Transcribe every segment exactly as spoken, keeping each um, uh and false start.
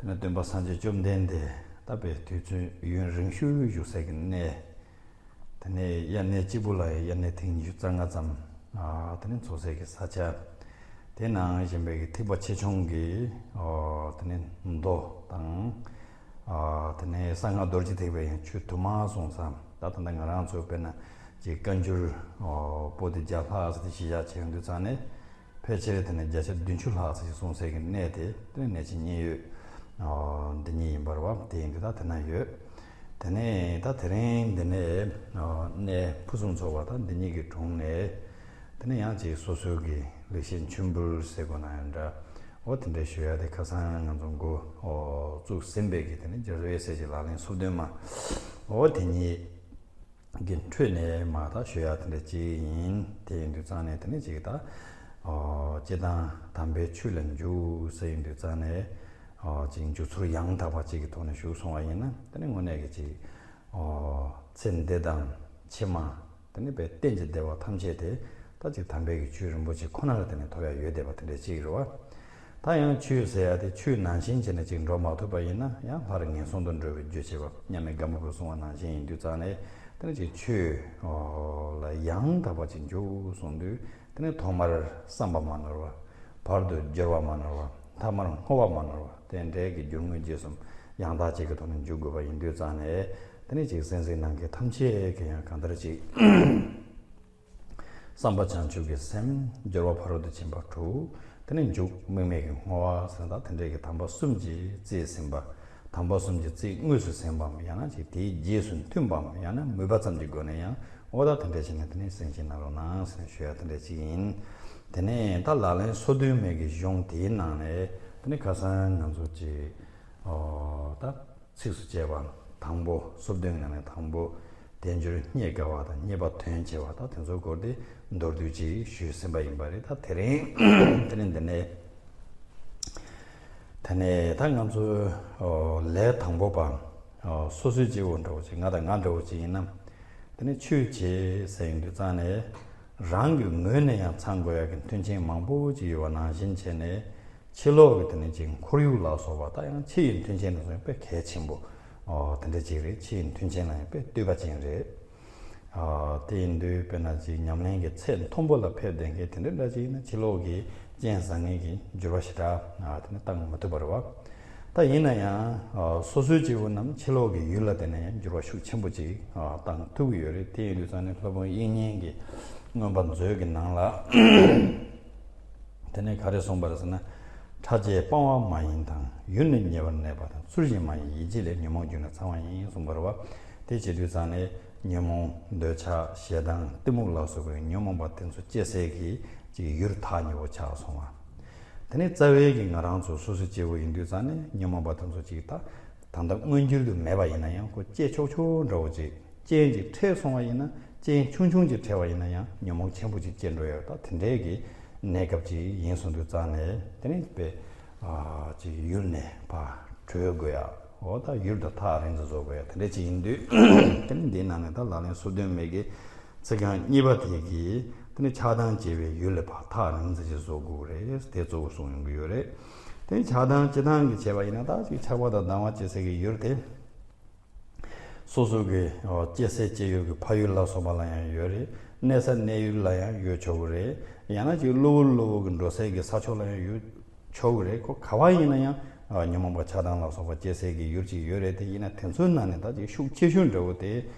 དེ་ནས་སྟོན་པ་སངས་རྒྱས་བཅོམ་ལྡན་འདས་ད་དཔེ་དུས་ཚོད་ཡུན་རིང་ཤོས་བཞུགས་སའི་གི་གནས། དེ་ནས་དབྱར་གནས་གཅིག་པུ་ལ་ཡང་དབྱར་གནས་ཐེངས་ཉི་ཤུ་རྩ་ལྔ་ཙམ། ཨ། དེ་ནས་འཚོགས་སའི་གི་ས་ཆ། དེ་ནང་བཞིན་པའི་གི་ཐེག་པ་ཆེ་ཆུང་གི། ཨོ། དེ་ནས་མདོ་དང་། ཨ། དེ་ནས་གསང་སྔགས་རྡོ་རྗེ་ཐེག་པའི་ཡང་ཆོས་དུ་མ་གསུང་ས། ད་ད་ལྟ་ང་རང་ཚོ་དཔེར་ན་ཅིག་བཀའ་འགྱུར། ཨོ། པོ་ཏི་བརྒྱ་ལྷག་ཙམ་དེ་གཞི་བཞག་བྱས་ཡོང་དུས་ཙང་ནས། ཕལ་ཆེར་དེ་ནས་བརྒྱ་ཆ་བདུན་ཅུ་ལྷག་ཙམ་ཞིག་གསུངས་སའི་གི་གནས་དེ་དེ་ནས་གནས་ཆེན་མཉན་ཡོད། ཨོ། འདི་ཉིད་ཡིན་པ་རེད་བ། དེ་ཡིན་དུས་ད་དེ་ན་ཡོད། དེ་ནས་ད་དེ་རིང་འདི་ནས། ཨོ། གནས་ཕུན་སུམ་ཚོགས་པ་ད་འདི་ཉིད་ཀྱི་དྲུང་ནས། དེ་ནས་ཡང་ཅིག་སོ་སོའི་གི་ལེགས་བཤད་མཆོད་འབུལ་ཟེར་དགོས་ན་ཡང་འདྲ། འོ་དེ་འདྲ་ཞུ་ཡ་དེ་ཁ་སང་ང་ཚོ་འགོ། ཨོ། བཙུགས་ཟིན་པའི་གི་དེ་ནས་རྒྱལ་བའི་སྲས་ཀྱི་ལག་ལེན་སོ་བདུན་མ། འོ་དེ་ཉིད་གི་ཁྲོད་ནས་མར་ད་ཞུ་ཡ་དེ་འདྲ་ཅིག་ཡིན། དེ་ཡིན་དུས་ཙང་ནས་དེ་ནས་ཅིག་ད། ཨོ། སྤྱིར་བཏང་དམ་པའི་ཆོས་ལ་འཇུག་ཟེར་ཡིན་དུས་ཙང་ནས། ཨོ། ཅིག་འཇུག་ཚུལ་ཡང་དག་པ་ཅིག་གི་ཐོག་ནས་ཞུགས་སོང་བ་ཡིན་ན། དེ་ནས་དངོས་གནས་ཀྱི་ཅིག་ཨོ། ཚེ་འདི་དང་ཕྱི་མ། དེ་ནས་པའི་གཏན་གྱི་བདེ་བ་ཐམས་ཅད་དེ་ད་ཅིག་དམ་པའི་གི་ཆོས་རིན་པོ་ཆེ་ཁོ་ན་ལ་བརྟེན་ནས་ཐོབ་ཡ་ཡོད་བསྡད་པ་དེ་འདྲ་ཅིག་རེད་བ། ད་ཡང་ཆོས་ཟེར་ཡ་དེ་ཆོས་ནང་བཞིན་བྱས་ནས་ཅིག་འགྲོ་མ་ཐུབ་པ་ཡིན་ན་ཡང་སླར་ངན་སོང་དུ་འགྲོ་བའི་རྒྱུ་བྱེད་པ། མཉམ་མེད་སྒམ་པོ་པས་གསུངས་པ་ནང་བཞིན་ཡིན་དུས་ཙང་ནས། དེ་ནས་ཅིག་ཆོས་ལ་ཡང་དག་པ་ཅིག་འཇུག་གསུངས་དུས། དེ་ནས་ཐོག་མར་བསམ་པ་མ་ནོར་བ། བར་དུ་སྦྱོར་བ་མ་ནོར་བ། ཐ་མར་བསྔོ་བ་མ་ནོར་བ། དེ་འདྲའི་གི་རྒྱུ་དངོས་རྗེས་གསུམ་ཡང་དག་ཅིག་གི་ཐོག་ནས་འཇུག་དགོས་པ་ཡིན་དུས་ཙང་ནས། དེ་ནས་ཅིག་སེམས་ཅན་ནམ་མཁའི་ཐམས་ཅད་ཀྱི་ཡང་གང་ལྟར་ཅིག་བསམ་པ་བྱང་ཆུབ་ཀྱི་སེམས། སྦྱོར་བ་ཕ་རོལ་ཏུ་ཕྱིན་པ་དྲུག། དེ་ནས་འཇུག་དམིགས་མེད་ཀྱི་བསྔོ་བ་ཟེར་ན་ད་དེ་འདྲའི་གི་དམ་པ་གསུམ་གྱི་རྩིས་ཟིན་པ། དམ་པ་གསུམ་གྱི་རྩིས་དངོས་སུ་ཟིན་པའམ། ཡང་ན་ཅིག་དེའི་རྗེས་སུ་མཐུན་པའམ། ཡང་ན་མོས་པ་ཙམ་གྱི་སྒོ་ནས་ཡང་འོ་ད་དེ་འདྲ་བྱས་ནས་དེ་ནས་སེམས་བསྐྱེད་གནང་རོགས་གནང་ཟེར་ནས་ཞུ་ཡ་དེ་འདྲ་ཅིག་ཡིན། དེ་ནས་ད་ལག་ལེན་སོ་བདུན་མའི་གི་གཞུང་དེའི་ནང་ནས་དེ་ནས་ཁ་སང་ང་ཚོ་ཅིག་ཨོ་ད་ཚིགས་སུ་བཅད་པ་དང་པོ། སོ་བདུན་ནང་ནས་དང་པོ་དལ་འབྱོར་རྙེད་དཀའ་བ་དང་རྙེད་པ་དོན་ཆེ་བ་དང་དེ་ཚོའི་སྐོར་དེ་མདོར་བསྡུས་ཅིག་ཞུས་ཟིན་པ་ཡིན་པ་རེད། ད་དེ་རིང་དེ་རིང་འདི་ནས། དེ་ནས་ད་ང་ཚོ་ལས་དང་པོ་པ། སོ་སོའི་སྐྱེ་བོ་འདྲ་བོ་ཅིག་ང་དང་ང་འདྲ་བོ་ཅིག་ཡིན་ན། དེ་ནས་ཆོས་བྱེད་ཟེར་ཡོང་དུས་ཙང་ནས། རང་གི་ངོས་ནས་ཡང་ཚང་དགོས་ཡ་གི་མཐུན་རྐྱེན་མང་པོ་ཅིག་ཡོད་པ་ནང་བཞིན་བྱས་ནས། ཕྱི་ལོགས་ཀྱི་དེ་ནས་ཅིག་ཁོར་ཡུག་ལ་སོགས་པ་ད་ཡང་ཕྱི་ཡི་མཐུན་རྐྱེན་ལ་སོགས་དཔེ་གལ་ཆེན་པོ། དེ་འདྲ་ཅིག་རེད། ཕྱི་ཡི་མཐུན་རྐྱེན་ལ་ཡང་དཔེ་ལྟོས་པ་ཅན་རེད། ཨ། དེ་ཡིན་དུས་དཔེར་ན་ཅིག་ཉམས་ལེན་གྱི་ཚད་མཐོན་པོ་ལ་ཕེབས་བསྡད་མཁན་དེ་འདྲ་འདྲ་ཅིག་ཡིན་ན་ཕྱི་ལོགས་ཀྱི་རྐྱེན་བཟང་ངན་གྱི་འགྱུར་བ་ཞེ་དྲག་ཨ། དེ་ནི་བཏང་མ་ཐུབ་པ་རེད་བ། ད་ཡིན་ན་ཡང་ཨ། སོ་སོའི་སྐྱེ་བོ་རྣམས་ཕྱི་ལོགས་ཀྱི་ཡུལ་ལ་བརྟེན་ནས་ཡང་འགྱུར་བ་ཤུགས་ཆེན་པོ་ཅིག་ཨ། བཏང་ཐུབ་ཀྱི་ཡོད་རེད། དེ་ཡིན་དུས་ཙང་ནས་སློབ་དཔོན་དབྱིག་གཉེན་གྱི་མངོན་པ་མཛོད་ཀྱི་ནང་ལ། དེ་ནས་ག་རེ་གསུངས་པ་རེད་ཟེར་ན། ཕྲ་རྒྱས་སྤང་བ་མ་ཡིན་དང་། ཡུལ་ནི་ཉེ་བར་གནས་པ་དང་། ཚུལ་བཞིན་མ་ཡིན་ཡིད་བྱེད་ལས། ཉོན་མོངས་རྒྱུ་ནི་ཚང་བ་ཡིན། གསུངས་པ་རེད་བ། དེ་བྱེད་དུས་ཙང་ནས་ཉོན་མོངས་འདོད་ཆགས་ཞེ་སྡང་གཏི་མུག་ལ་སོགས་པའི་ཉོན་མོངས་པ་དེ་ཚོ་སྐྱེ་སའི་གི་ཅིག་ཡུལ་ཐག་ཉེ་བོ་ཆགས་སོང་བ། དེ་ནས་རྩ་བའི་གི་ང་རང་ཚོ་སོ་སོའི་སྐྱེ་བོ་ཡིན་དུས་ཙང་ནས་ཉོན་མོངས་པ་དེ་ཚོ་ཅིག་ད་ད་ལྟ་མངོན་འགྱུར་དུ་མེད་པ་ཡིན་ན་ཡང་ཁོ་སྐྱེ་ཆོག་ཆོག་འདྲ་བོ་ཅིག་རྐྱེན་གྱིས་འཕྲད་སོང་བ་ཡིན་ན། རྐྱེན་ཆུང་ཆུང་ཅིག་འཕྲད་པ་ཡིན་ན་ཡང་ཉོན་མོངས་ཆེན་པོ་ཅིག་སྐྱེ་འགྲོ་ཡོད། ད་དེ་འདྲའི་གི་གནས་སྐབས་ཅིག་ཡིན་སོང་དུས་ཙང་ནས་དེ་ནས་དཔེ་ཨ། ཅིག་ཡུལ་ནས་ཕར་གྲོལ་དགོས་ཡ། འོ་ད་ཡུལ་དང་ཐག་རིང་དུ་བཟོ་དགོས་ཡ་དེ་འདྲ་ཅིག་ཡིན་དུས། དེ་ནས་འདིའི་ནང་ནས་ད་ལག་ལེན་སོ་བདུན་མའི་གི་ཚིག་རྐང་གཉིས་པ་དེ་གིས་དེ་ནས་ཆགས་སྡང་སྐྱེ་བའི་ཡུལ་ལས་ཕར་ཐག་རིང་ཙམ་ཞིག་བཟོ་དགོས་རེད། དེ་གཙོ་བོ་གསུངས་ཡོང་གི་ཡོད་རེད། དེ་ནས་ཆགས་སྡང་སྤྱིར་བཏང་གི་བྱས་པ་ཡིན་ན། ད་ཅིག་ཆགས་པ་དང་སྡང་བ་སྐྱེ་སའི་གི་ཡུལ་དེ། སོ་སོ་གི་ཨོ། སྐྱེ་སའི་སྐྱེ་ཡུལ་གྱི་ཕ་ཡུལ་ལ་སོགས་པ་ལ་ཡང་ཡོད་རེད། གནས་ས་གནས་ཡུལ་ལ་ཡང་ཡོད་ཆོག་གི་རེད། ཡང་ན་ཅིག་གློ་བུར་གློ་བུར་གྱི་འགྲོ་སའི་གི་ས་ཕྱོགས་ལ་ཡང་ཡོད་ཆོག་གི་རེད། ཁོ་ག་བ་ཡིན་ན་ཡང་ཨ། ཉོན་མོངས་པ་ཆགས་སྡང་ལ་སོགས་པ་སྐྱེ་སའི་གི་ཡུལ་ཅིག་ཡོད་རེད། དེ་ཡིན་ན་དེ་ཚོའི་ནང་ནས་ད་ཅིག་ཤུགས་ཆེ་ཤོས་འདྲ་བོ་དེ་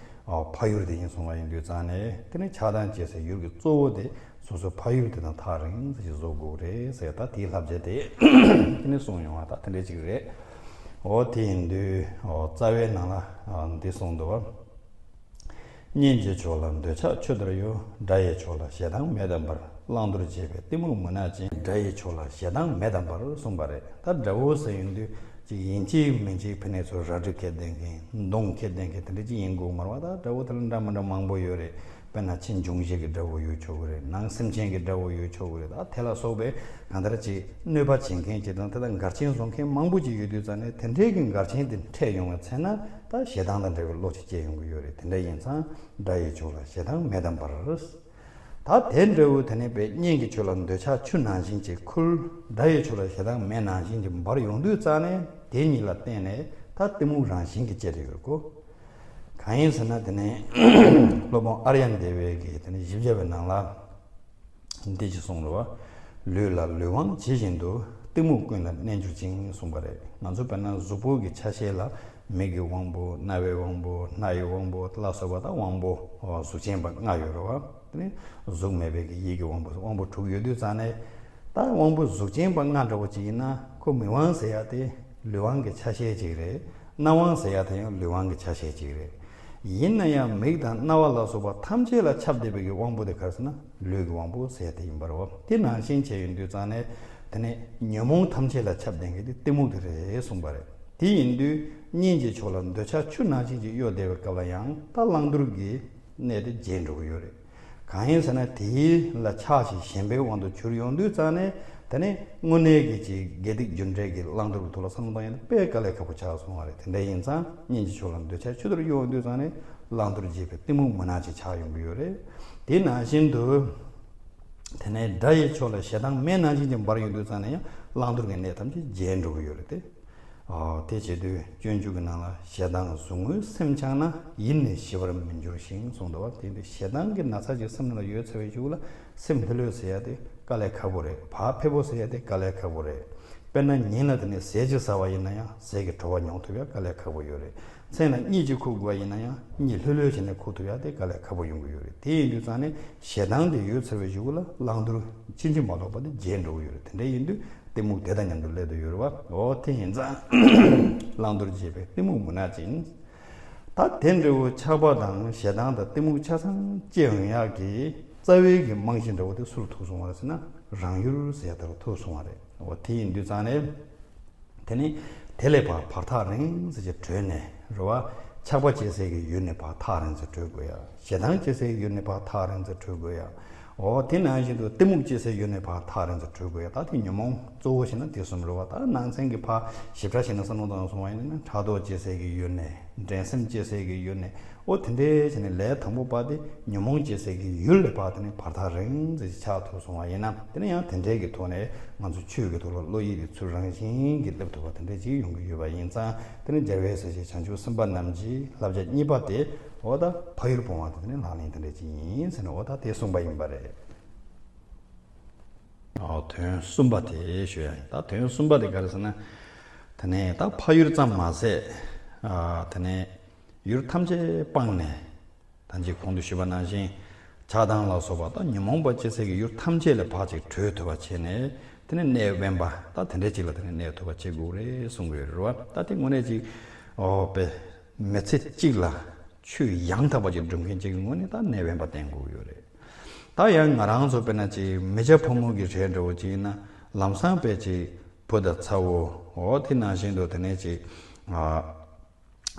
ཨ། ཕ་ཡུལ་དེ་ཡིན་སོང་བ་ཡིན་དུས་ཙང་ནས། དེ་ནས་ཆགས་སྡང་སྐྱེ་སའི་ཡུལ་གྱི་གཙོ་བོ་དེ་སོ་སོའི་ཕ་ཡུལ་དེ་དང་ཐག་རིང་ཙམ་ཞིག་བཟོ་དགོས་རེད་ཟེར། ད་དེའི་བསླབ་བྱ་དེ་དེ་ནས་གསུངས་ཡོང་བ་ད་དེ་འདྲ་ཅིག་རེད། འོ་དེ་ཡིན་དུས་འོ་རྩ་བའི་ནང་ལ་འདི་གསུངས་འདུག་བ། གཉེན་གྱི་ཕྱོགས་ལ་འདོད་ཆགས་ཆུ་ལྟར་གཡོ། དགྲ་ཡི་ཕྱོགས་ལ་ཞེ་སྡང་མེ་ལྟ་བུར། བླང་དོར་བྱེད་པའི་གཏི་མུག་མུན་ནག་ཅན། དགྲ་ཡི་ཕྱོགས་ལ་ཞེ་སྡང་མེ་ལྟ་བུར་གསུངས་པ་རེད། ད་དགྲ་བོ་ཟེར་ཡོང་དུས་ཅིག་ཡིན་གཅིག་མིན་གཅིག་ཕ་ནས་ཚུར་རལ་གྲི་འཁྱེར་བསྡད་མཁན། མདུང་འཁྱེར་བསྡད་མཁན་དེ་འདྲ་ཅིག་ཡིན་དགོས་མ་རེད་བ། ད་དགྲ་བོ་དེ་ལ་འདྲ་མི་འདྲ་མང་པོ་ཡོད་རེད། དཔེར་ན་ཕྱི་འབྱུང་བཞི་གི་དགྲ་བོ་ཡོད་ཆོག་གི་རེད། ནང་སེམས་ཅན་གྱི་དགྲ་བོ་ཡོད་ཆོག་གི་རེད། ད་དེ་ལ་སོགས་པའི་གང་ལྟར་ཅིག་གནོད་པ་བྱེད་མཁན་ཅིག་དང་། དེ་དག་འགལ་རྐྱེན་བཟོ་མཁན་མང་པོ་ཅིག་ཡོད་དུས་ཙང་ནས། དེ་འདྲའི་གི་འགལ་རྐྱེན་དེ་འཕྲད་ཡོང་བའི་ཚེ་ན་ད་ཞེ་སྡང་དང་འདྲ་བའི་བློ་ཅིག་སྐྱེ་ཡོང་གི་ཡོད་རེད། དེ་འདྲ་ཡིན་ཙང་དགྲ་ཡི་ཕྱོགས་ལ་ཞེ་སྡང་མེ་ལྟ་བུར། ད་དེ་འདྲ་བོ་དེ་ནས་པའི་གཉེན་གྱི་ཕྱོགས་ལ་འདོད་ཆགས་ཆུ་ནང་བཞིན་ཅིག་ཁུལ། དགྲ་ཡི་ཕྱོགས་ལ་ཞེ་སྡང་མེ་ནང་བཞིན་ཅིག་འབར་ཡོང་དུས་ཙང་ནས། དེ་གཉིས་ལ་བརྟེན་ནས་ད་གཏི་མུག་རང་བཞིན་གྱིས་སྐྱེ་དེ་ཡོད་གོ། གང་ཡིན་ཟེར་ན་དེ་ནས་སློབ་དཔོན་ཨཱརྱ་དེ་བའི་གི་དེ་ནས་བཞི་བརྒྱ་པའི་ནང་ལ། འདི་ཅི་གསུངས་རེད་བ། ལུས་ལ་ལུས་དབང་ཇི་བཞིན་དུ། གཏི་མུག་ཀུན་ལ་གནས་འགྱུར་ཅིང་གསུངས་པ་རེད། ང་ཚོ་དཔེར་ན་གཟུགས་པོ་གི་ཆ་ཤས་ལ་མིག་གི་དབང་པོ། རྣ་བའི་དབང་པོ། སྣ་ཡི་དབང་པོ་ལ་སོགས་པ་དང་དབང་པོ་གཟུགས་ཅན་པ་ལྔ་ཡོད་རེད་བ། དེ་ནི་གཟུགས་མེད་པའི་གི་ཡིད་ཀྱི་དབང་པོ། དབང་པོ་དྲུག་ཡོད་དུས་ཙང་ནས། ད་དབང་པོ་གཟུགས་ཅན་པ་ལྔ་འདྲ་བོ་ཅིག་ཡིན་ན་ཁོ་མིག་དབང་ཟེར་ཡ་དེ་ལུས་དབང་གི་ཆ་ཤས་ཅིག་རེད། རྣ་དབང་ཟེར་ཡ་དེ་ཡང་ལུས་དབང་གི་ཆ་ཤས་ཅིག་རེད། ཡིན་ན་ཡང་མིག་དང་རྣ་བ་ལ་སོགས་པ་ཐམས་ཅད་ལ་ཁྱབ་བསྡད་པའི་གི་དབང་པོ་དེ་ག་རེ་ཟེར་ན་ལུས་ཀྱི་དབང་པོ་ཟེར་ཡ་དེ་ཡིན་པ་རེད་བ། དེ་ནང་བཞིན་བྱས་ཡོང་དུས་ཙང་ནས་དེ་ནས་ཉོན་མོངས་ཐམས་ཅད་ལ་ཁྱབ་ལྡན་གྱི་དེ་གཏི་མུག་དེ་རེད་གསུངས་པ་རེད། དེ་ཡིན་དུས་གཉེན་གྱི་ཕྱོགས་ལ་འདོད་ཆགས་ཆུ་ནང་བཞིན་གྱི་གཡོ་བསྡད་པའི་སྐབས་ལ་ཡང་ད་བླང་དོར་གྱི་གནས་དེ་བརྗེད་འགྲོ་གི་ཡོད་རེད། གང་ཡིན་ཟེར་ན་དེའི་ལ་ཆགས་ཤིང་ཞེན་པའི་དབང་དུ་གྱུར་ཡོང་དུས་ཙང་ནས་དེ་ནས་དངོས་གནས་ཀྱི་ཅིག་དགེ་སྡིག་རྒྱུ་འབྲས་ཀྱི་བླང་དོར་གྱི་ཐོག་ལ་བསམ་བློ་བཏང་ཡོང་དུས་དཔེ་དཀའ་ལས་ཁག་པོ་ཆགས་སོང་བ་རེད། དེ་འདྲ་ཡིན་ཙང་གཉེན་གྱི་ཕྱོགས་ལ་འདོད་ཆགས་ཆུ་ལྟར་གཡོ་ཡོང་དུས་ཙང་ནས་བླང་དོར་བརྗེད་པའི་གཏི་མུག་མུན་ནག་ཅིག་ཆགས་ཡོང་གི་ཡོད་རེད། དེ་ནང་བཞིན་དུ་དེ་ནས་དགྲ་ཡི་ཕྱོགས་ལ་ཞེ་སྡང་མེ་ནང་བཞིན་གྱི་འབར་ཡོང་དུས་ཙང་ནས་ཡང་བླང་དོར་གྱི་གནས་ཐམས་ཅད་བརྗེད་འགྲོ་གི་ཡོད་རེད་དེ། ཨོ། དེ་བྱེད་དུས་སྤྱོད་འཇུག་གི་ནང་ལ་ཞེ་སྡང་ཟུག་རྔུས་སེམས་འཆང་ན། ཡིད་ནི་ཞི་བར་མི་འགྱུར་ཞིང་གསུངས་འདུག་བ། དེ་འདི་ཞེ་སྡང་གི་ན་ཚ་ཅིག་སེམས་ནང་ལ་ཡོད་ཚར་བའི་གཞུག་ལ་སེམས་ལྷོད་ལྷོད་ཟེར་ཡ་དེ་དཀའ་ལས་ཁག་པོ་རེད། བག་ཕེབས་པོ་ཟེར་ཡ་དེ་དཀའ་ལས་ཁག་པོ་རེད། དཔེར་ན་ཉིན་ལ་དེ་ནས་ཟས་གཅིག་ཟ་བ་ཡིན་ན་ཡང་ཟས་ཀྱི་བྲོ་བ་མྱོང་ཐུབ་ཡ་དཀའ་ལས་ཁག་པོ་ཡོད་རེད། མཚན་ལ་གཉིད་ཅིག་ཁུག་དགོས་པ་ཡིན་ན་ཡང་གཉིད་ལྷོད་ལྷོད་བྱས་ནས་ཁུག་ཐུབ་ཡ་དེ་དཀའ་ལས་ཁག་པོ་ཡོང་གི་ཡོད་རེད། དེ་ཡིན་དུས་ཙང་ནས་ཞེ་སྡང་དེ་ཡོད་ཚར་བའི་གཞུག་ལ་བླང་དོར་ཕྱིན་ཅི་མ་ལོག་པ་དེ་བརྗེད་འགྲོ་གི་ཡོད་རེད། དེ་འདྲ་ཡིན་དུས། གཏི་མུག་དེ་དང་མཉམ་དུ་སླེབས་དུ་ཡོད་རེད་བ། འོ་དེ་ཡིན་ཙང་། བླང་དོར་བརྗེད་པའི་གཏི་མུག་མུན་ནག་ཅན། ད་དེ་འདྲ་བོ་ཆགས་པ་དང་ཞེ་སྡང་དང་གཏི་མུག་ཆ་ཚང་སྐྱེ་ཡོང་ཡག་གི་རྩ་བའི་གི་རྨང་གཞི་འདྲ་བོ་དེ་སུར་ཐུག་སོང་བ་རེད་ཟེར་ན་རང་ཡུལ་ཟེར་ཡ་དེ་ལ་ཐུག་སོང་བ་རེད། འོ་དེ་ཡིན་དུས་ཙང་ནས། དེ་ནི་དེ་ལས་ཕར་བར་ཐག་རིང་ཙམ་ཅིག་བགྲོད་ནས་རེད་བ། ཆགས་པ་སྐྱེ་སའི་གི་ཡུལ་ནས་ཕར་ཐག་རིང་ཙམ་བགྲོད་དགོས་ཡ། ཞེ་སྡང་སྐྱེ་སའི་གི་ཡུལ་ནས་ཕར་ཐག་རིང་ཙམ་བགྲོད་དགོས་ཡ། འོ་དེ་ནང་བཞིན་དུ་གཏི་མུག་སྐྱེ་སའི་ཡུལ་ནས་ཕར་ཐག་རིང་ཙམ་བགྲོད་དགོས་ཡ། ད་དེ་ཉོན་མོངས་གཙོ་བོ་ཞིག་ན་དེ་གསུམ་རེད་བ། ད་ནང་ཚན་གྱི་ཕར་ཞིབ་ཕྲ་ཞིག་ན་བསམ་བློ་བཏང་སོང་བ་ཡིན་ན་ཕྲག་དོག་སྐྱེ་སའི་གི་ཡུལ་ནས། འགྲན་སེམས་སྐྱེ་སའི་གི་ཡུལ་ནས། འོ་དེ་འདྲའི་བྱས་ནས་ལས་དང་པོ་པ་དེ་ཉོན་མོངས་སྐྱེ་སའི་གི་ཡུལ་ལས་ཕར་དེ་ནས་བར་ཐག་རིང་ཙམ་ཞིག་ཆགས་ཐུབ་སོང་བ་ཡིན་ན། དེ་ནས་ཡང་དེ་འདྲའི་གི་ཐོག་ནས་ང་ཚོ་ཆོས་ཀྱི་ཐོག་ལ་བློ་ཡིད་ཀྱི་ཚུལ་རང་བཞིན་གྱིས་སླེབས་ཐུབ་པ་དེ་འདྲ་ཅིག་ཡོང་གི་ཡོད་པ་ཡིན་ཙང་། དེ་ནས་རྒྱལ་བའི་སྲས་བཅས་བྱང་ཆུབ་སེམས་དཔའ་རྣམས་ཀྱི་བསླབ་བྱ་གཉིས་པ་དེ། འོ་ད་ཕ་ཡུལ་སྤོང་བ་དེ་ནི་ལག་ལེན་དེ་འདྲ་ཅིག་ཡིན་ཟེར་ནས་འོ་ད་དེ་གསུངས་པ་ཡིན་པ་རེད། ཨོ་དོན་གསུམ་པ་དེ་ཞུ་ཡ་ཡིན། ད་དོན་གསུམ་པ་དེ་ག་རེ་ཟེར་ན། དེ་ནས་ད་ཕ་ཡུལ་ཙམ་མ་ཟད། ཨ་དེ་ནས་ཡུལ་ཐམས་ཅད་སྤངས་ནས། ད་ཅིག་གོང་དུ་ཞུས་པ་ནང་བཞིན། ཆགས་སྡང་ལ་སོགས་པ་དང་ཉོན་མོངས་པ་སྐྱེ་སའི་གི་ཡུལ་ཐམས་ཅད་ལས་ཕར་ཅིག་གྲོལ་ཐུབ་པ་བྱས་ནས། དེ་ནས་གནས་དབེན་པ་ད་དེ་འདྲའི་ཅིག་ལ་དེ་ནས་གནས་ཐུབ་པ་བྱེད་དགོས་རེད་གསུང་གི་ཡོད་རེད་བ། ད་དེ་དངོས་གནས་ཅིག་ཨོ་པའི་མི་ཚེ་གཅིག་ལ་ཆོས་ཡང་དག་པ་ཅིག་སྒྲུབ་མཁན་ཅིག་གི་ངོས་ནས་ད་གནས་དབེན་པ་བསྟེན་དགོས་ཀྱི་ཡོད་རེད། ད་ཡང་ང་རང་ཚོ་དཔེར་ན་ཅིག་མི་སྐྱ་ཕོ་མོ་གི་གྲས་འདྲ་བོ་ཅིག་ཡིན་ན་ལམ་སང་དཔེ་ཅིག་བུ་དང་ཚ་བོ། འོ་དེ་ནང་བཞིན་དུ་དེ་ནས་ཅིག་ཨ།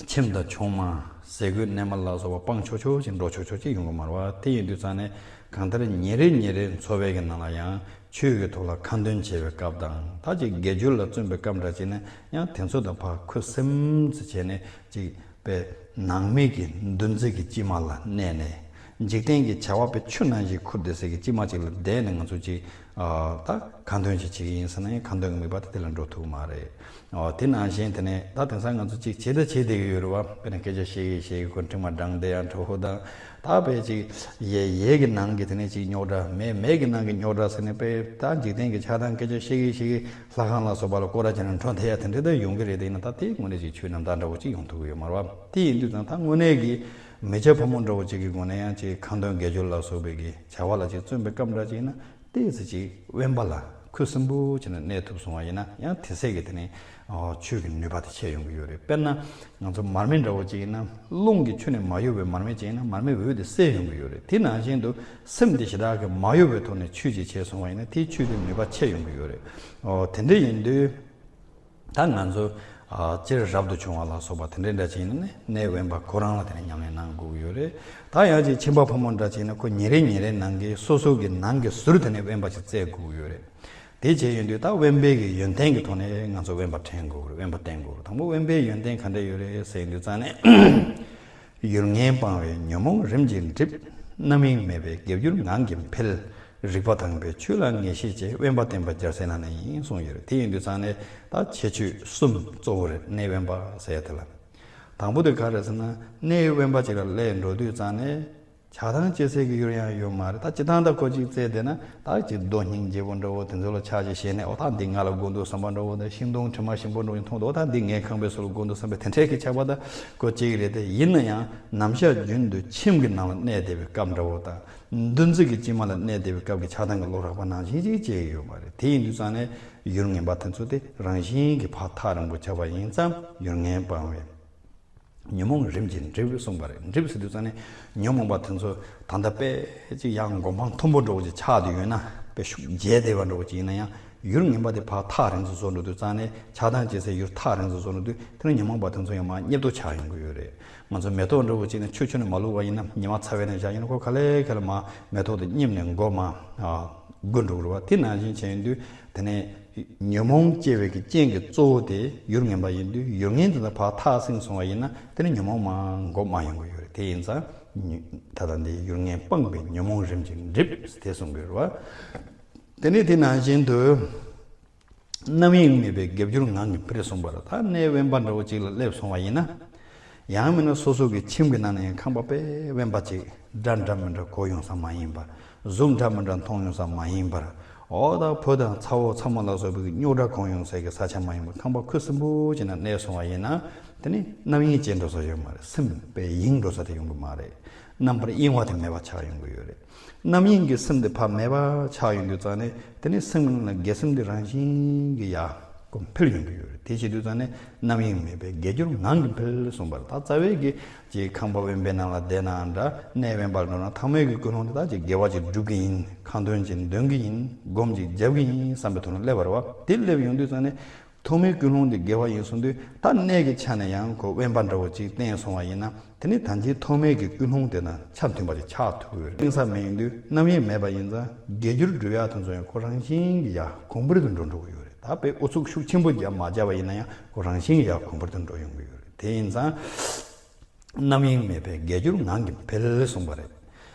ཁྱིམ་དང་ཆུང་མ། ཟས་གོས་གནས་མལ་ལ་སོགས་པ་སྤང་ཆོག་ཆོག་ཅིག་འགྲོ་ཆོག་ཆོག་ཅིག་ཡོང་གི་མ་རེད་བ། དེ་ཡིན་དུས་ཙང་ནས་གང་ལྟར་ཉིན་རེ་ཉིན་རེ་འཚོ་བའི་གི་ནང་ལ་ཡང་ཆོས་ཀྱི་ཐོག་ལ་ཁ་འདོན་བྱེད་པའི་སྐབས་དང་ད་ཅིག་དགེ་སྦྱོར་ལ་བརྩོན་པའི་སྐབས་འདྲ་ཅིག་ནས་ཡང་དེ་ཚོ་དང་ཕར་ཁུ་སིམ་ཙམ་བྱས་ནས་ཅིག་པའི་ནང་མི་གི་འདུ་འཛི་གི་དཀྱིལ་མ་ལ་གནས་ནས། འཇིག་རྟེན་གྱི་བྱ་བ་པའི་ཆུ་ནང་བཞིན་ཁུར་བསྡད་སའི་གི་དཀྱིལ་མ་ཅིག་ལ་བསྡད་ནས་ང་ཚོ་ཅིག་ཨ་ད་ཁ་འདོན་ཅིག་བྱེད་ཀྱི་ཡིན་ཟེར་ན་ཡང་ཁ་འདོན་གྱི་དམིགས་པ་དེ་དེ་ལ་འགྲོ་ཐུབ་ཀྱི་མ་རེད། ཨོ་དེ་ནང་བཞིན་དེ་ནས་ད་དེང་སང་ང་ཚོ་ཅིག་བྱེད་ད་བྱེད་བསྡད་ཀྱི་ཡོད་རེད་བ། དཔེར་ན་སྐད་ཆ་བཤད་ཀྱི་བཤད་ཀྱི་ཁོ་མཁྲིག་མ་འགྲངས་བསྡད་ཡ་འགྲོ་ཧོ་དང་། ད་དཔེ་ཅིག་ཡས་ཡས་ཀྱི་ནང་གི་དེ་ནས་ཅིག་རྙོག་དྲ། མས་མས་ཀྱི་ནང་གི་རྙོག་དྲ་ཟེར་ནས་དཔེ་ད་འཇིག་རྟེན་གྱི་ཆགས་སྡང་སྐད་ཆ་བཤད་ཀྱི་བཤད་ཀྱི་ལྷ་ཁང་ལ་སོགས་པ་ལ་སྐོར་ར་བྱས་ནས་འགྲོ་བསྡད་ཡ་དེ་འདྲ་ད་ཡོང་གི་རེད། དེ་ཡིན་ན་ད་དེ་དངོས་གནས་ཅིག་ཆོས་རྣམ་དག་འདྲ་བོ་ཅིག་ཡོང་ཐུབ་ཀྱི་ཡོད་མ་རེད་བ། དེ་ཡིན་དུས་ཙང་ད་དངོས་གནས་ཀྱི་མི་སྐྱ་ཕོ་མོ་འདྲ་བོ་ཅིག་གི་སྒོ་ནས་ཡང་ཅིག་ཁ་འདོན་དགེ་སྦྱོར་ལ་སོགས་པའི་གི་བྱ་བ་ལ་ཅིག་བརྩོན་པའི་སྐབས་འདྲ་ཅིག་ཡིན་ན། ཏོག་ཙམ་ཅིག་དབེན་པ་ལ་ཁུ་སིམ་པོ་བྱས་ནས་གནས་ཐུབ་སོང་བ་ཡིན་ན་ཡང་དེ་ཚད་ཀྱི་དེ་ནས་ཨ་ཆོས་ཀྱི་ནུས་པ་དེ་ཆེ་ཡོང་གི་ཡོད་རེད། དཔེར་ན་ང་ཚོ་མར་མེ་འདྲ་བོ་ཅིག་ཡིན་ན། རླུང་གི་ཆུ་ནས་མ་གཡོ་བའི་མར་མེ་ཅིག་ཡིན་ན་མར་མེའི་འོད་དེ་གསལ་ཡོང་གི་ཡོད་རེད། དེ་ནང་བཞིན་དུ་སེམས་དེ་ཞེ་དྲག་གི་མ་གཡོ་བའི་ཐོག་ནས་ཆོས་ཅིག་བྱས་སོང་བ་ཡིན་ན་དེའི་ཆོས་དེ་ནུས་པ་ཆེ་ཡོང་གི་ཡོད་རེད། ཨོ་དེ་འདྲ་ཡིན་དུས། ད་ང་ཚོ་ཨ་སྤྱིར་རབ་ཏུ་བྱུང་བ་ལ་སོགས་པ་དེ་འདྲའི་འདྲ་ཅིག་ཡིན་ན་ནི་གནས་དབེན་པ་ཁོ་རང་ལ་དེ་ནས་ཉམས་ལེན་གནང་དགོས་ཀྱི་ཡོད་རེད། ད་ཡང་ཅིག་ཁྱིམ་པ་ཕོ་མོ་འདྲ་ཅིག་ཡིན་ན་ཁོ་ཉིན་རེ་ཉིན་རེ་ནང་གི་སོ་སོ་གི་ནང་གི་ཟུར་དེ་ནས་དབེན་པ་ཅིག་བཙལ་དགོས་ཀྱི་ཡོད་རེད། དེ་བྱས་ཡོང་དུས་ད་དབེན་པའི་གི་ཡོན་ཏན་གྱི་ཐོག་ནས་ང་ཚོ་དབེན་པ་དྲན་དགོས་ཀྱི་རེད། དབེན་པ་བསྟེན་དགོས་རེད། དང་པོ་དབེན་པའི་ཡོན་ཏན་ག་འདྲ་ཡོད་རེད་ཟེར་ཡོང་དུས་ཙང་ནས། ཡུལ་ངན་སྤངས་པས་ཉོན་མོངས་རིམ་གྱིས་འགྲིབ། རྣམ་གཡེང་མེད་པས་དགེ་བསྒྱུར་ངང་གིས་འཕེལ། རིག་པ་དྭངས་པའི་ཆོས་ལ་ངེས་ཤེས་བསྐྱེད། དབེན་པ་བསྟེན་པ་རྒྱལ་སྲས་ལག་ན་ཡིན་གསུངས་ཡོད་རེད། དེ་ཡིན་དུས་ཙང་ནས་ད་ཁྱད་ཆོས་གསུམ་གཙོ་བོ་རེད། གནས་དབེན་པ་ཟེར་ཡ་དེ་ལ། དང་པོ་དེ་ག་རེ་ཟེར་ན། གནས་དབེན་པ་ཅིག་ལ་སླེབས་འགྲོ་དུས་ཙང་ནས་ཆགས་སྡང་སྐྱེ་སའི་གི་ཡུལ་ཡང་ཡོད་མ་རེད། ད་སྤྱིར་བཏང་ད་ཁོ་གཅིག་བཙལ་བསྡད་ན་ད་ཅིག་རྡོ་སྙིང་རྗེ་པོ་འདྲ་བོ་དེ་ཚོ་ལ་ཆགས་ཞེན་བྱས་ནས། འོ་ད་འདི་ང་ལ་དགོས་འདུག་བསམ་པ་འདྲ་བོ་དང་། ཤིང་སྡོང་དྲི་མ་ཞིམ་པོ་འདྲ་བོ་མཐོང་འདུག་འོ་ད་འདི་ངའི་ཁང་པའི་སོ་ལ་དགོས་འདུག་བསམ་པའི་དེ་འདྲའི་གི་ཆགས་པ་ད་ཁོ་གཅིག་རེད། དེ་ཡིན་ན་ཡང་ནམ་ཞག་རྒྱུན་དུ་ཁྱིམ་གྱི་ནང་ལ་གནས་བསྡད་པའི་སྐབས་འདྲ་བོ་དང་། འདུ་འཛི་གི་དཀྱིལ་མ་ལ་གནས་བསྡད་པའི་སྐབས་ཀྱི་ཆགས་སྡང་གི་བློ་རགས་པ་ནང་བཞིན་ཅིག་སྐྱེ་གི་ཡོད་མ་རེད། དེ་ཡིན་དུས་ཙང་ནས་ཡུལ་ངན་པ་དེ་ཚོ་དེ་རང་བཞིན་གྱིས་ཕར་ཐག་རིང་པོ་ཆགས་པ་ཡིན་ཙང་། ཡུལ་ངན་སྤང་བའི་ཉོན་མོངས་རིམ་གྱིས་འགྲིབ་གསུངས་པ་རེད། འགྲིབ་ཟེར་དུས་ཙང་ནས་ཉོན་མོངས་པ་དེ་ཚོ་ད་ལྟ་དཔེ་ཅིག་ཡང་མགོ་འཕང་མཐོན་པོ་འདྲ་བོ་ཅིག་ཆགས་བསྡད་ཡོད་ན། དཔེ་ཤུགས་རྒྱས་བསྡད་པ་འདྲ་བོ་ཅིག་ཡིན་ན་ཡང་། ཡུལ་ངན་པ་དེ་ཕར་ཐག་རིང་དུ་བཟོ་འགྲོ་དུས་ཙང་ནས། ཆགས་སྡང་སྐྱེ་སའི་ཡུལ་ཐག་རིང་དུ་བཟོ་འགྲོ་དུས། དེ་ནས་ཉོན་མོངས་པ་དེ་ཚོ་ཡང་མར་རྙེད་ཐོག་ཆགས་ཡོང་གི་ཡོད་རེད། ང་ཚོ་མེ་ཏོག་འདྲ་བོ་ཅིག་ནས་ཆུ་ཁྱོན་ནས་མ་བླུགས་པ་ཡིན་ན། ཉི་མ་ཚ་བའི་ནང་བཞག་ཡིན་ན་ཁོ་ག་ལེ་ག་ལེ་མར་མེ་ཏོག་དེ་སྙིམ་ནས་མགོ་མར་ཨ་སྒུར་འགྲོ་གི་རེད་བ། དེ་ནང་བཞིན་བྱས་ཡོང་དུས། དེ་ནས་ཉོན་མོངས་སྐྱེ་བའི་གི་རྐྱེན་གྱི་གཙོ་བོ་དེ་ཡུལ་ངན་པ་ཡིན་དུས། ཡུལ་ངན་དེ་དང་ཕར་ཐག་བསྲིངས་སོང་བ་ཡིན་ན། དེ་ནས་ཉོན་མོངས་མར་མགོ་མར་ཡོང་གི་ཡོད་རེད། དེ་ཡིན་ཙང་ད་ལྟ་འདི་ཡུལ་ངན་སྤངས་པས་ཉོན་མོངས་རིམ་གྱིས་འགྲིབ་ཟེར་དེ་གསུང་གི་ཡོད་རེད་བ། དེ་ནས་དེ་ནང་བཞིན་དུ། རྣམ་གཡེང་མེད་པའི་དགེ་སྦྱོར་ངང་གིས་འཕེལ་གསུངས་པ་རེད། ད་གནས་དབེན་པ་འདྲ་བོ་ཅིག་ལ་སླེབས་སོང་བ་ཡིན་ན། ཡང་མིན་ན་སོ་སོ་གི་ཁྱིམ་གྱི་ནང་ན་ཡང་ཁང་པ་དཔེ་དབེན་པ་ཅིག་སྒྲ་འདྲ་མི་འདྲ་གོ་ཡོང་ས་མ་ཡིན་པ། གཟུགས་འདྲ་མི་འདྲ་མཐོང་ཡོང་ས་མ་ཡིན་པར། འོ་ད་ཕོ་དང་ཚ་བོ་ཚ་མོ་ལ་སོགས་པའི་རྙོག་དྲ་གོ་ཡོང་སའི་གི་ས་ཆ་མ་ཡིན་པར། ཁང་པ་ཁུ་སིམ་པོ་ཅིག་ནང་གནས་སོང་བ་ཡིན་ན། དེ་ནི་རྣམ་གཡེང་སྐྱེ་འགྲོ་ས་ཡོད་མ་རེད། སེམས་དཔེ་གཡེང་འགྲོ་ས་དེ་ཡོང་གི་མ་རེད། རྣམ་པར་གཡེང་བ་དེ་མེད་པ་ཆགས་ཡོང་གི་ཡོད་རེད། རྣམ་གཡེང་གི་སེམས་དེ་ཕར་མེད་པ་ཆགས་ཡོང་དུས་ཙང་ནས། དེ་ནས་སེམས་ནང་ལ་དགེ་སེམས་དེ་རང་བཞིན་གྱིས་ཡར་ཁོ་འཕེལ་ཡོང་གི་ཡོད་རེད། དེ་བྱེད་དུས་ཙང་ནས་རྣམ་གཡེང་མེད་པའི་དགེ་སྦྱོར་ངང་གིས་འཕེལ་གསུངས་པ་རེད། ད་རྩ་བའི་གི་ཅིག་ཁང་པ་དབེན་པའི་ནང་ལ་བསྡད་ནའང་འདྲ། གནས་དབེན་པར་འགྲོ་ན་ཐོག་མའི་གི་ཀུན་སློང་དེ་ད་ཅིག་དགེ་བ་ཅིག་སྒྲུབ་ཀྱི་ཡིན། ཁ་འདོན་ཅིག་འདོན་གྱི་ཡིན། སྒོམ་ཅིག་རྒྱབ་ཀྱི་ཡིན་བསམ་པའི་ཐོག་ནས་སླེབས་པ་རེད་བ། དེ་སླེབས་ཡོང་དུས་ཙང་ནས། ཐོག་མའི་ཀུན་སློང་འདི་དགེ་བ་ཡིན་གསུངས་དུས། ད་གནས་ཀྱི་ཆ་ནས་ཡང་ཁོ་དབེན་པ་འདྲ་བོ་ཅིག་བསྟེན་སོང་བ་ཡིན་ན། དེ་ནི་ད་ལྟའི་ཐོག་མའི་གི་ཀུན་སློང་དེ་དང་ཆ་མཐུན་པ་ཅིག་ཆགས་ཐུབ་ཀྱི་ཡོད་རེད། གཏིང་ཟབ་མེད་ཡིན་དུས་རྣམ་གཡེང་མེད་པ་ཡིན་ཙང་། དགེ་སྦྱོར་སྒྲུབ་ཡག་དེ་ཚོ་ཡང་ཁོ་རང་བཞིན་གྱིས་ཡར་གོང་འཕེལ་དུ་འགྲོ་འགྲོ་གི་ཡོད་རེད། ད་དཔེ་ཨུ་ཚུགས་ཤུགས་ཆེན་པོ་རྒྱབ་མ་བརྒྱབ་པ་ཡིན་ན་ཡང་། ཁོ་རང་བཞིན་གྱིས་ཡར་གོང་འཕེལ་དུ་འགྲོ་ཡོང་གི་ཡོད་རེད། དེ་ཡིན་ཙང་། རྣམ་གཡེང་མེད་པའི་དགེ་སྦྱོར་ངང་གིས་འཕེལ་གསུངས་པ་རེད།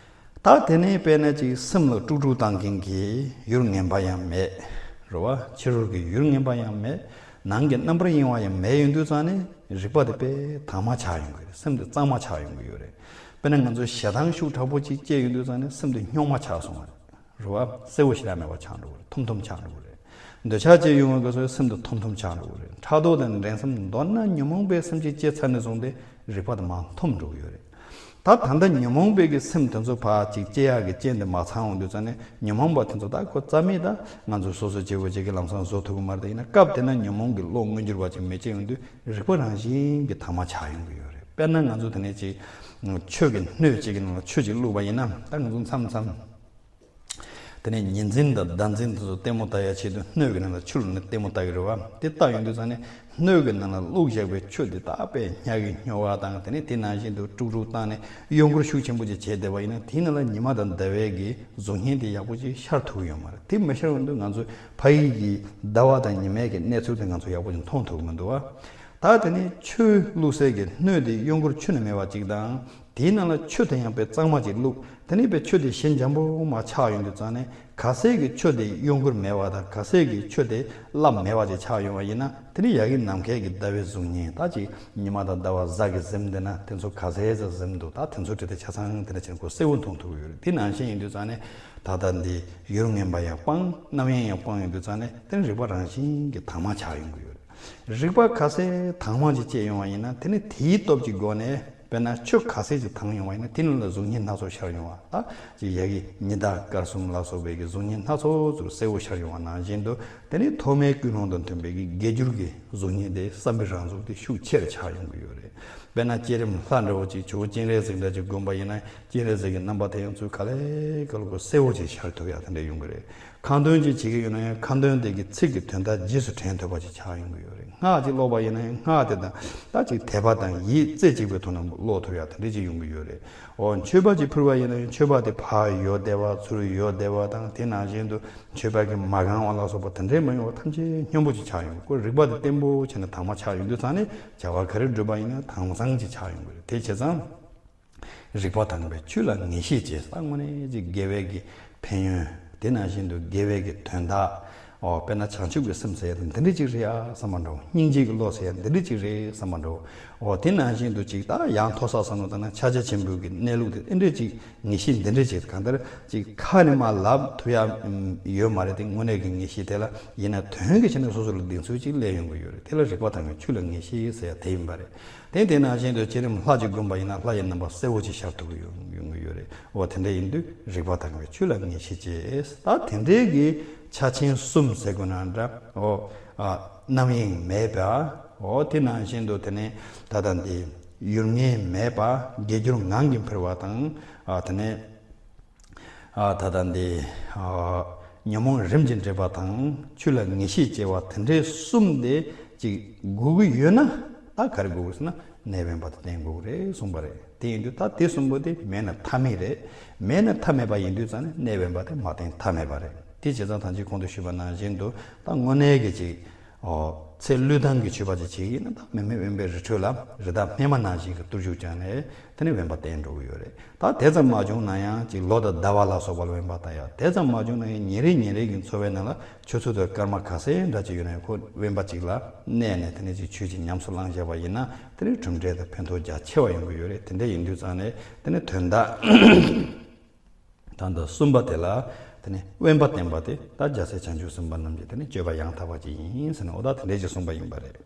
ད་དེ་ནས་དཔེར་ན་ཅིག་སེམས་ལ་དཀྲུག་དཀྲུག་བཏང་མཁན་གྱི་ཡུལ་ངན་པ་ཡང་མེད། རེད་བ། ཕྱི་རོལ་གྱི་ཡུལ་ངན་པ་ཡང་མེད། ནང་གི་རྣམ་པར་གཡེང་བ་ཡང་མེད་ཡོང་དུས་ཙང་ནས། རིག་པ་དེ་དཔེ་དྭངས་མ་ཆགས་ཡོང་གི་རེད། སེམས་དེ་གཙང་མ་ཆགས་ཡོང་གི་ཡོད་རེད། དཔེར་ན་ང་ཚོ་ཞེ་སྡང་ཤུགས་དྲག་པོ་ཅིག་སྐྱེས་ཡོང་དུས་ཙང་ནས་སེམས་དེ་སྨྱོན་མ་ཆགས་སོང་བ་རེད། རེད་བ། གསལ་བོ་ཞེ་དྲག་མེད་པ་ཆགས་འགྲོ་གི་རེད། ཐོམ་ཐོམ་ཆགས་འགྲོ་གི་རེད། འདོད་ཆགས་སྐྱེ་ཡོང་བའི་སྐབས་སུ་སེམས་དེ་ཐོམ་ཐོམ་ཆགས་འགྲོ་གི་རེད། ཕྲག་དོག་དང་འགྲན་སེམས། མདོར་ན་ཉོན་མོངས་པའི་སེམས་ཅིག་སྐྱེས་ཚར་ནས་བཟུང་སྟེ་རིག་པ་དེ་མར་འཐོམ་འགྲོ་གི་ཡོད་རེད། ད་ད་ལྟ་ཉོན་མོངས་པའི་གི་སེམས་དེ་ཚོ་ཕར་ཅིག་སྐྱེ་ཡག་གི་རྐྱེན་དེ་མ་ཚང་ཡོང་དུས་ཙང་ནས། ཉོན་མོངས་པ་དེ་ཚོ་ད་ཁོ་རྩ་མེད། ད་ང་ཚོས་སོ་སོ་བྱེད་དགོས་བྱེད་ཀྱི་ལམ་སང་བཟོ་ཐུབ་ཀྱི་མ་རེད། ད་ཡིན་ན་སྐབས་དེ་ན་ཉོན་མོངས་ཀྱི་བློ་མངོན་གྱུར་བ་ཅིག་མི་སྐྱེ་ཡོང་དུས། རིག་པ་རང་བཞིན་གྱིས་དྭངས་མ་ཆགས་ཡོང་གི་ཡོད་རེད། དཔེར་ན་ང་ཚོ་དེ་ནས་ཅིག་ཆོས་ཀྱི་སྣོད་ཅིག་གི་ནང་ལ་ཆུ་ཅིག་བླུགས་པ་ཡིན་ན། ད་ང་ཚོ་མཚམས་མཚམས། དེ་ནས་ཉི་འཛིན་དང་ཟླ་འཛིན་དེ་ཚོ་ལྟད་མོ་ལྟ་ཡ་ཆེད་དུ་སྣོད་ཀྱི་ནང་ལ་ཆུ་བླུགས་ནས་ལྟད་མོ་ལྟ་གི་རེད་བ། དེ་ལྟ་ཡོང་དུས་ཙང་ནས། སྣོད་ཀྱི་ནང་ལ་བླུགས་བཞག་པའི་ཆུ་དེ་ད་དཔེ་སྙ་གི་སྨྱོ་བ་དང་། དེ་ནས་དེ་ནང་བཞིན་དུ་དཀྲུག་དཀྲུག་བཏང་ནས་གཡོ་འགུལ་ཤུགས་ཆེན་པོ་ཅིག་བྱས་བསྡད་པ་ཡིན་ན། དེའི་ནང་ལ་ཉི་མ་དང་ཟླ་བའི་གི་གཟུགས་བརྙན་དེ་ཡག་པོ་ཅིག་ཤར་ཐུབ་ཀྱི་ཡོད་མ་རེད། དེ་མི་ཤར་ཡོང་དུས་ང་ཚོ་ཕ་གི་གི་ཟླ་བ་དང་ཉི་མའི་གི་གནས་ཚུལ་དེ་ང་ཚོ་ཡག་པོ་ཅིག་མཐོང་ཐུབ་ཀྱི་མི་འདུག་བ། ད་དེ་ནས་ཆུ་བླུགས་སའི་གི་སྣོད་དེ་གཡོ་འགུལ་ཁྱོན་ནས་མེད་པ་ཅིག་དང་། དེའི་ནང་ལ་ཆུ་དེ་ཡང་དཔེ་གཙང་མ་ཅིག་བླུགས། དེ་ནས་དཔེ་ཆུ་དེ་ཞི་འཇམ་པོ་མར་ཆགས་ཡོང་དུས་ཙང་ནས། ག་ཚད་ཀྱི་ཆུ་དེ་གཡོ་འགུལ་མེད་པ་དང་། ག་ཚད་ཀྱི་ཆུ་དེ་རླབས་མེད་པ་ཅིག་ཆགས་ཡོང་བ་ཡིན་ན། དེ་ནས་ཡ་གི་ནམ་མཁའི་གི་ཟླ་བའི་གཟུགས་བརྙན། ད་ཅིག་ཉི་མ་དང་ཟླ་བ་གཟའ་གིས་གཟིམས་བསྡད་ན་དེ་ཚོ་ག་ཚད་ཙམ་གཟིམས་འདུག་ད་དེ་ཚོ་དེ་དེ་ཆ་ཚང་དེ་འདྲ་བྱས་ནས་ཁོ་གསལ་བོ་མཐོང་ཐུབ་ཀྱི་ཡོད་རེད། དེ་ནང་བཞིན་ཡིན་དུས་ཙང་ནས། ད་ལྟ་འདི་ཡུལ་ངན་པ་ཡང་སྤངས། རྣམ་གཡེང་ཡང་སྤངས་ཡོང་དུས་ཙང་ནས། དེ་ནས་རིག་པ་རང་བཞིན་གྱིས་དྭངས་མ་ཆགས་ཡོང་གི་ཡོད་རེད། རིག་པ་ག་ཚད་དྭངས་མ་ཅིག་སྐྱེ་ཡོང་བ་ཡིན་ན། དེ་ནི་དེའི་སྟོབས་ཀྱི་སྒོ་ནས། དཔེར་ན་ཆུ་ག་ཚད་ཅིག་དྭངས་ཡོང་བ་ཡིན་ན། དེ་ནང་ལ་གཟུགས་བརྙན་སྣ་ཚོགས་ཤར་ཡོང་བ། ད་ཅིག་ཡ་གི་ཉི་ཟླ་སྐར་གསུམ་ལ་སོགས་པའི་གི་གཟུགས་བརྙན་སྣ་ཚོགས་ཚུར་གསལ་བོ་ཤར་ཡོང་བ་ནང་བཞིན་དུ། དེ་ནི་ཐོག་མའི་ཀུན་སློང་དང་མཐུན་པའི་གི་དགེ་སྦྱོར་གྱི་གཟུགས་བརྙན་དེ། བསམ་པའི་རང་གཟུགས་དེ་ཤུགས་ཆེར་ཆགས་ཡོང་གི་ཡོད་རེད། དཔེར་ན་བསྐྱེད་རིམ་ལྷ་འདྲ་བོ་ཅིག་ཇོ་བོ་སྤྱན་རས་གཟིགས་འདྲ་ཅིག་བསྒོམས་པ་ཡིན་ན། སྤྱན་རས་གཟིགས་ཀྱི་རྣམ་པ་དེ་ཡང་ཚུར་ག་ལེ་ག་ལེ་ཁོ་གསལ་བོ་ཅིག་ཤར་ཐུབ་ཡ་དེ་འདྲ་ཡོང་གི་རེད། ཁ་འདོན་ཅིག་བྱེད་ཀྱི་ཡོད་ན་ཡང་། ཁ་འདོན་དེ་གི་ཚིག་གི་དོན་དག་རྗེས་སུ་དྲན་ཐུབ་པ་ཅིག་ཆགས་ཡོང་གི་ཡོད་རེད། སྔགས་ཅིག་ཀློག་པ་ཡིན་ན་ཡང་། སྔགས་དེ་དང་ད་ཅིག་དད་པ་དང་ཡིད་རྩེ་གཅིག་པའི་ཐོག་ནས་ཀློག་ཐུབ་ཡ་དེ་འདྲ་ཅིག་ཡོང་གི་ཡོད་རེད། འོ། མཆོད་པ་ཅིག་ཕུལ་བ་ཡིན་ན་ཡང་། མཆོད་པ་དེ་ཕར་ཡོལ་བསྡད་པ། ཚུར་ཡོལ་བསྡད་པ་དང་། དེ་ནང་བཞིན་དུ་མཆོད་པ་གི་མ་གང་བ་ལ་སོགས་པ་དེ་འདྲའི་མ་ཡོང་བ། ཐམས་ཅད་སྙོམས་པོ་ཅིག་ཆགས་ཡོང་གི། ཁོ་རིག་པ་དེ་བརྟན་པོ་བྱས་ནས་དྭངས་མ་ཆགས་ཡོང་དུས་ཙང་ནས། བྱ་བ་ག་རེ་བསྒྲུབས་པ་ཡིན་ན་དྭངས་གཙང་ཅིག་ཆགས་ཡོང་གི་རེད། དེ་བྱས་ཙང་། རིག་པ་དྭངས་པའི་ཆོས་ལ་ངེས་ཤེས་བསྐྱེད། ད་དངོས་གནས་ཅིག་དགེ་བའི་གི་ཕན་ཡོན། དེ་ནང་བཞིན་དུ་དགེ་བའི་གི་དོན་དག་ཨོ་དཔེར་ན་བྱང་ཆུབ་ཀྱི་སེམས་ཟེར་ཡ་དེ་འདི་འདྲ་ཅིག་རེད་ཡ་བསམ་པ་འདྲ་བོ། སྙིང་རྗེ་གི་བློ་ཟེར་ཡ་འདི་འདྲ་ཅིག་རེད་བསམ་པ་འདྲ་བོ། ཨོ་དེ་ནང་བཞིན་དུ་ཅིག་ད་ཡང་མཐོ་ས་བསམ་བློ་བཏང་ན་ཕྱག་རྒྱ་ཆེན་པོའི་གི་གནས་ལུགས་དེ་ཨེ་འདྲ་ཅིག་ངེས་ཤེས་འདི་འདྲ་ཅིག་གང་ལྟར་ཅིག་ཁ་ནས་མར་ལབ་ཐུབ་ཡ་ཡོད་མ་རེད། དེ་དངོས་གནས་ཀྱི་ངེས་ཤེས་དེ་ལ་ཡིན་ན་དོན་གྱི་ཆ་ནས་སོ་སོ་ལ་གདེང་ཚོད་ཅིག་སླེབས་ཡོང་གི་ཡོད་རེད། དེ་ལ་རིག་པ་དྭངས་པའི་ཆོས་ལ་ངེས་ཤེས་ཟེར་ཡ་དེ་ཡིན་པ་རེད། དེ་དེ་ནང་བཞིན་དུ་བསྐྱེད་རིམ་ལྷ་ཅིག་བསྒོམས་པ་ཡིན་ན་ལྷ་ཡི་རྣམ་པ་གསལ་བོ་ཅིག་ཤར་ཐུབ་ཀྱི་ཡོང་ཡོང་གི་ཡོད་རེད། འོ་དེ་འདྲ་ཡིན་དུས་རིག་པ་དྭངས་པའི་ཆོས་ལ་ངེས་ཤེས་བསྐྱེད། ད་དེ་འདྲའི་གི་ཆ་ཆེན་གསུམ་ཟེར་དགོས་ན་འདྲ། འོ་ཨ་རྣམ་གཡེང་མེད་པ། འོ་དེ་ནང་བཞིན་དུ་དེ་ནས་ད་ལྟ་འདི་ཡུལ་ངེས་མེད་པ། དགེ་སྦྱོར་ངང་གིས་འཕེལ་བ་དང་། ཨ་དེ་ནས་ཨ་ད་ལྟ་འདི་ཨ་ཉོན་མོངས་རིམ་གྱིས་འགྲིབ་པ་དང་ཆོས་ལ་ངེས་ཤེས་སྐྱེ་བ་དེ་འདྲའི་གསུམ་དེ་ཅིག་དགོས་ཀྱི་ཡོད་ན་ད་ག་རེ་དགོས་ཀྱི་ཟེར་ན་གནས་དབེན་པ་དེ་བསྟེན་དགོས་ཀྱི་རེད་གསུངས་པ་རེད། དེ་ཡིན་དུས་ད་དེ་གསུམ་པོ་དེ་མེད་ན་ཐབས་མེད་རེད། མེད་ན་ཐབས་མེད་པ་ཡིན་དུས་ཙང་ནས་གནས་དབེན་པ་དེ་མ་བསྟེན་ཐབས་མེད་པ་རེད། དེ་བྱས་ཙང་ད་ཅི་གོང་དུ་ཞུས་པ་ནང་བཞིན་དུ་ད་དངོས་གནས་ཀྱི་ཅིག་ཨོ་ཚེ་བློས་བཏང་གི་མཆོད་པ་ཅིག་བྱེད་ཀྱི་ཡིན་ན་ད་མི་མེད་དབེན་པའི་རི་ཁྲོད་ལ་རི་དྭགས་སྨིན་མ་ནང་བཞིན་གྱི་བརྟུལ་ཞུགས་བསྐྱངས་ནས་དེ་ནས་དབེན་པ་བསྟེན་འགྲོ་གི་ཡོད་རེད། ད་དེ་ཙམ་མ་བྱུང་ན་ཡང་ཅིག་ལོ་དང་ཟླ་བ་ལ་སོགས་པ་ལ་དབེན་པ་བསྟེན་ཡ། དེ་ཙམ་མ་བྱུང་ན་ཡང་ཉིན་རེ་ཉིན་རེ་གི་འཚོ་བའི་ནང་ལ་ཆུ་ཚོད་དང་སྐར་མ་ག་ཚད་འདྲ་ཅིག་ཡོད་ན་ཡང་ཁོ་དབེན་པ་ཅིག་ལ་གནས་ནས་དེ་ནས་ཅིག་ཆོས་ཅིག་ཉམས་སུ་བླངས་བཞག་པ་ཡིན་ན་དེ་ནས་གྲུབ་འབྲས་དང་ཕན་ཐོགས་རྒྱ་ཆེ་བ་ཡོང་གི་ཡོད་རེད། དེ་འདྲ་ཡིན་དུས་ཙང་ནས་དེ་ནས་དོན་དག་ད་ལྟ་གསུམ་པ་དེ་ལ་དེ་ནས་དབེན་པ་བསྟེན་པ་དེ་ད་རྒྱལ་སྲས་བྱང་ཆུབ་སེམས་དཔའ་རྣམས་ཀྱི་དེ་ནས་སྤྱོད་པ་ཡང་དག་པ་ཅིག་ཡིན་ཟེར་ནས་འོ་ད་དེ་འདྲས་ཅིག་གསུངས་པ་ཡིན་པ་རེད།